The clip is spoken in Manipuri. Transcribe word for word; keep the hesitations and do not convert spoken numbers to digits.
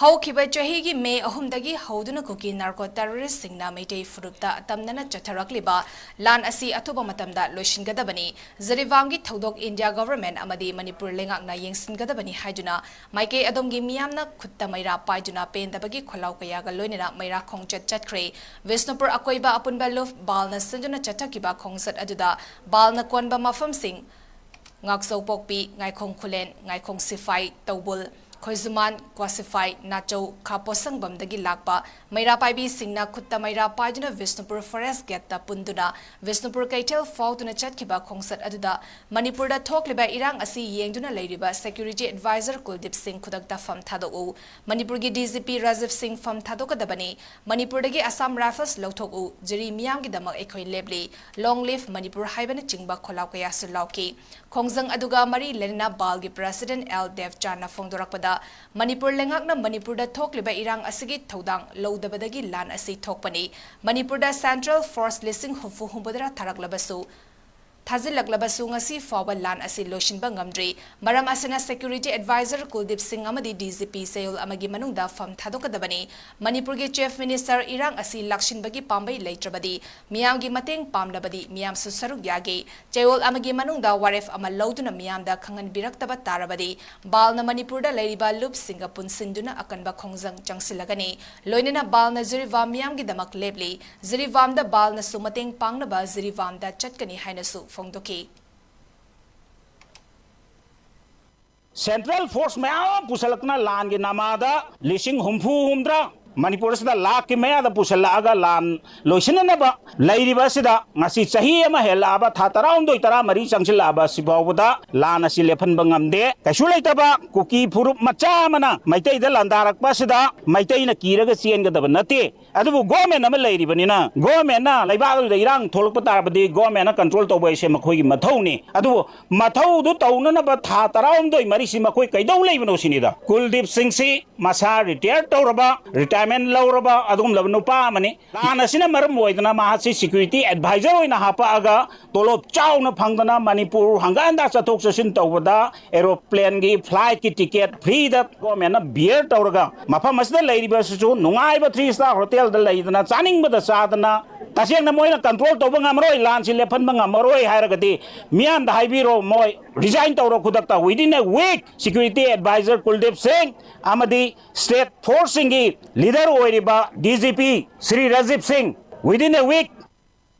ꯍꯧꯈꯤꯕ ꯆꯍꯤꯒꯤ ꯃꯦ ꯑꯍꯨꯝꯗꯒꯤ ꯍꯧꯗꯨꯅ ꯀꯨꯀꯤ ꯅꯥꯔꯀꯣ ꯇꯦꯔꯣꯔꯤꯁꯁꯤꯡꯅ ꯃꯩꯇꯩ ꯐꯨꯔꯨꯞꯇ ꯇꯝꯅꯅ ꯆꯠꯊꯔꯛꯂꯤꯕ ꯂꯥꯟ ꯑꯁꯤ ꯑꯊꯨꯕ ꯃꯇꯝꯗ ꯂꯣꯏꯁꯤꯟꯒꯗꯕꯅꯤ꯫ ꯖꯤꯔꯤꯕꯥꯝꯒꯤ ꯊꯧꯗꯣꯛ ꯏꯟꯗꯤꯌꯥ ꯒꯚꯔꯟꯃꯦꯟꯠ ꯑꯃꯗꯤ ꯃꯅꯤꯄꯨꯔ ꯂꯩꯉꯥꯛꯅ ꯌꯦꯡꯁꯤꯟꯒꯗꯕꯅꯤ ꯍꯥꯏꯗꯨꯅ ꯃꯥꯏꯀꯩ ꯑꯗꯣꯝꯒꯤ ꯃꯤꯌꯥꯝꯅ ꯈꯨꯠꯇ ꯃꯩꯔꯥ ꯄꯥꯏꯗꯨꯅ ꯄꯦꯟꯗꯕꯒꯤ ꯈꯣꯜꯂꯥꯎ ꯀꯌꯥꯒ ꯂꯣꯏꯅꯅ ꯃꯩꯔꯥ ꯈꯣꯡꯆꯠ ꯆꯠꯈ꯭ꯔꯦ꯫ ꯕꯤꯁꯅꯨꯄꯨꯔ ꯑꯀꯣꯏꯕ ꯑꯄꯨꯟꯕ ꯂꯨꯞ ꯕꯥꯜꯅ ꯁꯤꯟꯗꯨꯅ ꯆꯠꯊꯈꯤꯕ ꯈꯣꯡꯆꯠ ꯑꯗꯨꯗ ꯕꯥꯜꯅ ꯀꯣꯟꯕ ꯃꯐꯝꯁꯤꯡ ꯉꯥꯛꯆꯧꯄꯣꯛꯄꯤ, ꯉꯥꯏꯈꯣꯡ ꯈꯨꯂꯦꯟ, ꯉꯥꯏꯈꯣꯡ ꯁꯤꯐꯥꯏ, ꯇꯧꯕꯨꯜ, ꯈꯣꯏꯖꯨꯃꯥꯟ, ꯀ꯭ꯋꯥꯁꯤꯐꯥꯏ, ꯅꯥꯆꯧ, ꯈꯥ ꯄꯣꯠꯁꯪꯕꯝꯗꯒꯤ ꯂꯥꯛꯄ ꯃꯩꯔꯥ ꯄꯥꯏꯕꯤꯁꯤꯡꯅ ꯈꯨꯠꯇ ꯃꯩꯔꯥ ꯄꯥꯏꯗꯨꯅ ꯕꯤꯁꯅꯨꯄꯨꯔ ꯐꯣꯔꯦꯁꯠ ꯒꯦꯠꯇ ꯄꯨꯟꯗꯨꯅ ꯕꯤꯁꯅꯨꯄꯨꯔ ꯀꯩꯊꯦꯜ ꯐꯥꯎꯗꯨꯅ ꯆꯠꯈꯤꯕ ꯈꯣꯡꯆꯠ ꯑꯗꯨꯗ ꯃꯅꯤꯄꯨꯔꯗ ꯊꯣꯛꯂꯤꯕ ꯏꯔꯥꯡ ꯑꯁꯤ ꯌꯦꯡꯗꯨꯅ ꯂꯩꯔꯤꯕ ꯁꯦꯀ꯭ꯌꯨꯔꯤꯇꯤ ꯑꯦꯗꯚꯥꯏꯖꯔ ꯀꯨꯜꯗꯤꯞ ꯁꯤꯡ ꯈꯨꯗꯛꯇ ꯐꯝ ꯊꯥꯗꯣꯛꯎ, ꯃꯅꯤꯄꯨꯔꯒꯤ ꯗꯤ ꯖꯤ ꯄꯤ ꯔꯥꯖꯤꯕ ꯁꯤꯡ ꯐꯝ ꯊꯥꯗꯣꯛꯀꯗꯕꯅꯤ, ꯃꯅꯤꯄꯨꯔꯗꯒꯤ ꯑꯁꯥꯝ ꯔꯥꯏꯐꯜꯁ ꯂꯧꯊꯣꯛꯎ, ꯖꯤꯔꯤ ꯃꯤꯌꯥꯝꯒꯤꯗꯃꯛ ꯑꯩꯈꯣꯏ ꯂꯦꯞꯂꯤ, ꯂꯣꯡ ꯂꯤꯚ ꯃꯅꯤꯄꯨꯔ ꯍꯥꯏꯕꯅꯆꯤꯡꯕ ꯈꯣꯜꯂꯥꯎ ꯀꯌꯥꯁꯨ ꯂꯥꯎꯈꯤ꯫ ꯈꯣꯡꯖꯪ ꯑꯗꯨꯒ ꯃꯔꯤ ꯂꯩꯅꯅ ꯕꯥꯜꯒꯤ ꯄ꯭ꯔꯦꯁꯤꯗꯦꯟꯠ ꯑꯦꯜ ꯗꯦꯕꯆꯥꯟꯅ ꯐꯣꯡꯗꯣꯔꯛꯄꯗ, ꯃꯅꯤꯄꯨꯔ ꯂꯩꯉꯥꯛꯅ ꯃꯅꯤꯄꯨꯔꯗ ꯊꯣꯛꯂꯤꯕ ꯏꯔꯥꯡ ꯑꯁꯤꯒꯤ ꯊꯧꯗꯥꯡ ꯂꯧꯗꯕꯗꯒꯤ ꯂꯥꯟ ꯑꯁꯤ ꯊꯣꯛꯄꯅꯤ꯫ ꯃꯅꯤꯄꯨꯔꯗ ꯁꯦꯟꯇ꯭ꯔꯦꯜ ꯐꯣꯔꯁ ꯂꯤꯁꯤꯡ ꯍꯨꯝꯐꯨ ꯍꯨꯝꯐꯨꯇꯔꯥ ꯊꯥꯔꯛꯂꯕꯁꯨ, ꯊꯥꯖꯤꯜꯂꯛꯂꯕꯁꯨ ꯉꯁꯤ ꯐꯥꯎꯕ ꯂꯥꯟ ꯑꯁꯤ ꯂꯣꯏꯁꯤꯟꯕ ꯉꯝꯗ꯭ꯔꯤ꯫ ꯃꯔꯝ ꯑꯁꯤꯅ ꯁꯦꯀ꯭ꯌꯨꯔꯤꯇꯤ ꯑꯦꯗꯚꯥꯏꯖꯔ ꯀꯨꯜꯗꯤꯞ ꯁꯤꯡ ꯑꯃꯗꯤ ꯗꯤ ꯖꯤ ꯄꯤ ꯆꯌꯣꯜ ꯑꯃꯒꯤ ꯃꯅꯨꯡꯗ ꯐꯝ ꯊꯥꯗꯣꯛꯀꯗꯕꯅꯤ꯫ ꯃꯅꯤꯄꯨꯔꯒꯤ ꯆꯤꯐ ꯃꯤꯅꯤꯁꯇꯔ ꯏꯔꯥꯡ ꯑꯁꯤ ꯂꯥꯛꯁꯤꯟꯕꯒꯤ ꯄꯥꯝꯕꯩ ꯂꯩꯇ꯭ꯔꯕꯗꯤ ꯃꯤꯌꯥꯝꯒꯤ ꯃꯇꯦꯡ ꯄꯥꯝꯂꯕꯗꯤ ꯃꯤꯌꯥꯝꯁꯨ ꯁꯔꯨꯛ ꯌꯥꯒꯦ꯫ ꯆꯌꯣꯜ ꯑꯃꯒꯤ ꯃꯅꯨꯡꯗ ꯋꯥꯔꯦꯞ ꯑꯃ ꯂꯧꯗꯨꯅ ꯃꯤꯌꯥꯝꯗ ꯈꯪꯍꯟꯕꯤꯔꯛꯇꯕ ꯇꯥꯔꯕꯗꯤ ꯕꯥꯜꯅ ꯃꯅꯤꯄꯨꯔꯗ ꯂꯩꯔꯤꯕ ꯂꯨꯞꯁꯤꯡꯒ ꯄꯨꯟꯁꯤꯟꯗꯨꯅ ꯑꯀꯟꯕ ꯈꯣꯡꯖꯪ ꯆꯪꯁꯤꯜꯂꯒꯅꯤ꯫ ꯂꯣꯏꯅꯅ ꯕꯥꯜꯅ ꯖꯤꯔꯤꯕꯥꯝ ꯃꯤꯌꯥꯝꯒꯤꯗꯃꯛ ꯂꯦꯞꯂꯤ꯫ ꯖꯤꯔꯤꯕꯥꯝꯗ ꯕꯥꯜꯅꯁꯨ ꯃꯇꯦꯡ ꯄꯥꯡꯅꯕ ꯖꯤꯔꯤꯕꯥꯝꯗ ꯆꯠꯀꯅꯤ ꯍꯥꯏꯅꯁꯨ ꯐꯣꯡꯗꯣꯛꯈꯤ꯫ ꯁꯦꯟꯇ꯭ꯔꯦꯜ ꯐꯣꯔꯁ ꯃꯌꯥꯝ ꯑꯃ ꯄꯨꯁꯜꯂꯛꯇꯅ ꯂꯥꯟꯒꯤ ꯅꯃꯥꯗ ꯂꯤꯁꯤꯡ ꯍꯨꯝꯐꯨ ꯍꯨꯝꯗ꯭ꯔꯥ ꯃꯅꯤꯄꯨꯔ ꯑꯁꯤꯗ ꯂꯥꯛꯀꯤ ꯃꯌꯥꯗ ꯄꯨꯁꯜꯂꯛꯑꯒ ꯂꯥꯟ ꯂꯣꯏꯁꯤꯟꯅꯅꯕ ꯂꯩꯔꯤꯕ ꯑꯁꯤꯗ ꯉꯁꯤ ꯆꯍꯤ ꯑꯃ ꯍꯦꯜꯂꯛꯑꯕ, ꯊꯥ ꯇꯔꯥꯍꯨꯝꯗꯣꯏ, ꯇꯔꯥꯃꯔꯤ ꯆꯪꯁꯤꯜꯂꯛꯑꯕ ꯑꯁꯤ ꯐꯥꯎꯕꯗ ꯂꯥꯟ ꯑꯁꯤ ꯂꯦꯞꯍꯟꯕ ꯉꯝꯗꯦ꯫ ꯀꯩꯁꯨ ꯂꯩꯇꯕ ꯀꯨꯀꯤ ꯐꯨꯔꯨꯞ ꯃꯆꯥ ꯑꯃꯅ ꯃꯩꯇꯩꯗ ꯂꯥꯟꯗꯥꯔꯛꯄ ꯑꯁꯤꯗ ꯃꯩꯇꯩꯅ ꯀꯤꯔꯒ ꯆꯦꯟꯒꯗꯕ ꯅꯠꯇꯦ꯫ ꯑꯗꯨꯕꯨ ꯒꯣꯔꯃꯦꯟ ꯑꯃ ꯂꯩꯔꯤꯕꯅꯤꯅ, ꯒꯣꯔꯃꯦꯟꯅ ꯂꯩꯕꯥꯛ ꯑꯗꯨꯗ ꯏꯔꯥꯡ ꯊꯣꯛꯂꯛꯄ ꯇꯥꯔꯕꯗꯤ ꯒꯣꯔꯃꯦꯟꯅ ꯀꯟꯇ꯭ꯔꯣꯜ ꯇꯧꯕ ꯍꯥꯏꯁꯦ ꯃꯈꯣꯏꯒꯤ ꯃꯊꯧꯅꯤ꯫ ꯑꯗꯨꯕꯨ ꯃꯊꯧꯗꯨ ꯇꯧꯅꯅꯕ ꯊꯥ ꯇꯔꯥꯍꯨꯝꯗꯣꯏ ꯃꯔꯤꯁꯤ ꯃꯈꯣꯏ ꯀꯩꯗꯧ ꯂꯩꯕꯅꯣ ꯁꯤꯅꯤꯗ꯫ ꯀꯨꯜꯗꯤꯞ ꯁꯤꯡꯁꯤ ꯃꯁꯥ ꯔꯤꯇꯥꯌꯔ ꯇꯧꯔꯕ, ꯔꯤꯇꯥꯌꯔ ꯔꯤꯇꯥꯌꯔꯃꯦꯟ ꯂꯧꯔꯕ ꯑꯗꯨꯒꯨꯝꯂꯕ ꯅꯨꯄꯥ ꯑꯃꯅꯤ꯫ ꯂꯥꯟ ꯑꯁꯤꯅ ꯃꯔꯝ ꯑꯣꯏꯗꯅ ꯃꯍꯥꯛꯁꯤ ꯁꯦꯀ꯭ꯌꯨꯔꯤꯇꯤ ꯑꯦꯗꯚꯥꯏꯖꯔ ꯑꯣꯏꯅ ꯍꯥꯞꯄꯛꯑꯒ ꯇꯣꯂꯣꯞ ꯆꯥꯎꯅ ꯐꯪꯗꯅ ꯃꯅꯤꯄꯨꯔ ꯍꯪꯒꯠ ꯍꯟꯗ ꯆꯠꯊꯣꯛ ꯆꯠꯁꯤꯟ ꯇꯧꯕꯗ ꯑꯦꯔꯣꯄ꯭ꯂꯦꯟꯒꯤ ꯐ꯭ꯂꯥꯏꯠꯀꯤ ꯇꯤꯀꯦꯠ ꯐ꯭ꯔꯤꯗ ꯒꯣꯔꯃꯦꯟꯅ ꯕꯤꯌꯔ ꯇꯧꯔꯒ ꯃꯐꯝ ꯑꯁꯤꯗ ꯂꯩꯔꯤꯕ ꯑꯁꯤꯁꯨ ꯅꯨꯡꯉꯥꯏꯕ ꯊ꯭ꯔꯤ ꯁ꯭ꯇꯥꯔ ꯍꯣꯇꯦꯜꯗ ꯂꯩꯗꯅ ꯆꯥꯅꯤꯡꯕꯗ ꯆꯥꯗꯅ ꯇꯁꯦꯡꯅ ꯃꯣꯏꯅ ꯀꯟꯇ꯭ꯔꯣꯜ ꯇꯧꯕ ꯉꯝꯃꯔꯣꯏ, ꯂꯥꯟꯁꯤ ꯂꯦꯞꯍꯟꯕ ꯉꯝꯃꯔꯣꯏ ꯍꯥꯏꯔꯒꯗꯤ ꯃꯤꯌꯥꯝꯗ ꯍꯥꯏꯕꯤꯔꯣ, ꯃꯣꯏ ꯔꯤꯖꯥꯏꯟ ꯇꯧꯔꯣ ꯈꯨꯗꯛꯇ꯫ Within a week security advisor ꯀꯨꯜꯗꯤꯞ ꯁꯤꯡ ꯑꯃꯗꯤ ꯁ꯭ꯇꯦꯠ ꯐꯣꯔꯁꯁꯤꯡꯒꯤ ꯂꯤꯗꯔ ꯑꯣꯏꯔꯤꯕ D G P Shri Rajiv ꯁꯤꯡ, within a week